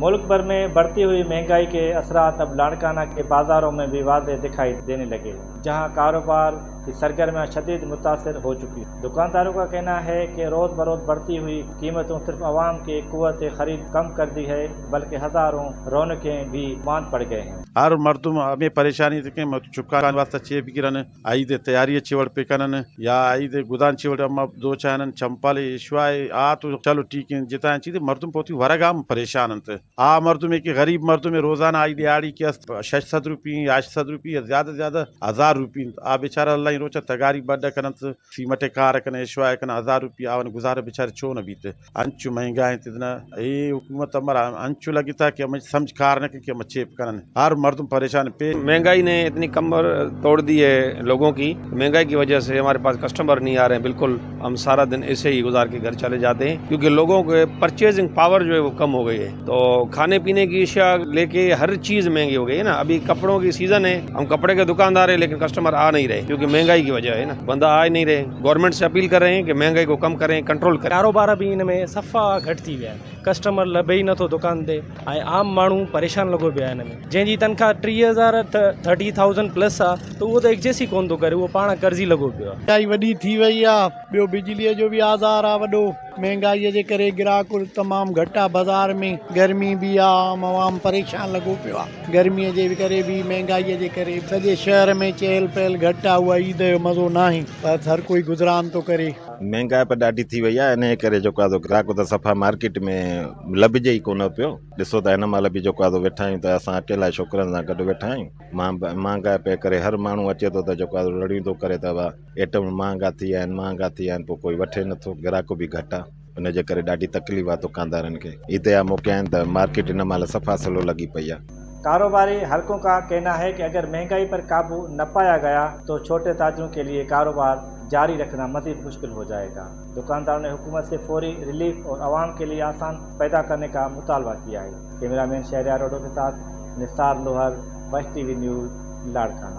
मुल्क भर में बढ़ती हुई महंगाई के असरात अब लाड़काना के बाज़ारों में भी वाज़ेह दिखाई देने लगे हैं, जहां कारोबार की सरगर्मियां शदीद मुतासर हो चुकी हैं। दुकानदारों का कहना है कि रोज़ बरोज़ बढ़ती हुई कीमतों सिर्फ आवाम की कुव्वत ख़रीद कम कर दी है, बल्कि हज़ारों रौनकें भी मांद पड़ गए हैं। हर मर्दुम हमें परेशानी थे चुका वास्ता चे बिगिरन ईद तैयारी चेवड़ पे कनन या ईद गुदान चेवड़ अम्मा दो चाहनन चंपल इशवाए आ तो चलो ठीक है जिता चीज मर्दुम पोती वरगाम परेशान अंत आ मर्दुम एक गरीब मर्दुम रोजाना आई दिहाड़ी के 600 रुपये 800 रुपये ज्यादा से ज्यादा 1000 रुपये आ बेचारा अल्लाह रोचा तगारी बड कनत सीमटे कार कन इशवाए कन 1000 रुपये आवन गुजारा बेचारे छो न बीते अंचु महंगा तितना ए हुकूमत अमर अंचु लगी था कि हमें समझ कार न कि हम चेप कनन हर मर्दुम परेशान पे। महंगाई ने इतनी कमर तोड़ दी है लोगों की, महंगाई की वजह से हमारे पास कस्टमर नहीं आ रहे हैं बिल्कुल। हम सारा दिन ऐसे ही गुजार के घर चले जाते हैं क्योंकि लोगों के परचेजिंग पावर जो है वो कम हो गई है। तो खाने पीने की अशिया लेके हर चीज़ महंगी हो गई है ना। अभी कपड़ों की सीज़न है, हम कपड़े के दुकानदार हैं लेकिन कस्टमर आ नहीं रहे क्योंकि महंगाई की वजह है ना, बंदा आ ही नहीं रहे। गवर्नमेंट से अपील कर रहे हैं कि महंगाई को कम करें, कंट्रोल करें। कारोबार अभी इन में सफ़ा घटि थी विया आहिनि, कस्टमर लभे ई नथो दुकान ते ऐं आम माण्हू परेशान लॻो पियो आहे। हिन में जंहिंजी तनख़्वाह 30,000 30,000 प्लस आहे त उहो त एडजस्ट ई कोन थो करे, उहो पाण कर्ज़ी लॻो पियो आहे। महंगाई वॾी थी वई आहे, ॿियो बिजलीअ जो बि आज़ार आहे वॾो। महंगाईअ जे करे ग्राहक तमामु घटि आहे बाज़ार में, गर्मी बि आहे, आम आवाम परेशान लॻो पियो आहे। गर्मीअ जे करे बि महंगाईअ जे करे सॼे शहर में चहल पहल घटि आहे। उहा ईद जो मज़ो न आहे, बसि हर कोई गुज़रान थो करे। महंगाई पर ॾाढी थी वई आहे, इन करे जेको आहे ग्राहक त सफ़ा मार्केट में लभिजे ई कोन पियो। ॾिसो त हिन महिल बि जेको आहे वेठा आहियूं त असां अकेला छोकिरनि सां गॾु वेठा आहियूं। महंगाई पे करे हर माण्हू अचे थो त जेको आहे रड़ियूं थो करे त आइटम महंगा थी विया आहिनि, महंगा थी विया आहिनि, पोइ कोई वठे नथो, ग्राहक बि घटि आहे। उन जे करे ॾाढी तकलीफ़ आहे दुकानदारनि खे। ईद जा मौक़ा आहिनि त मार्केट हिन महिल सफ़ा सलो लॻी पई आहे। कारोबारी हलकों का कहना है कि अगर महंगाई पर काबू न पाया गया तो छोटे ताजरों के लिए कारोबार जारी रखना मज़ीद मुश्किल हो जाएगा। दुकानदारों ने हुकूमत से फौरी रिलीफ और आवाम के लिए आसान पैदा करने का मुतालबा किया है। कैमरामैन शहरियार रोडो के साथ निसार लोहर, वश टीवी न्यूज़, लाड़काना।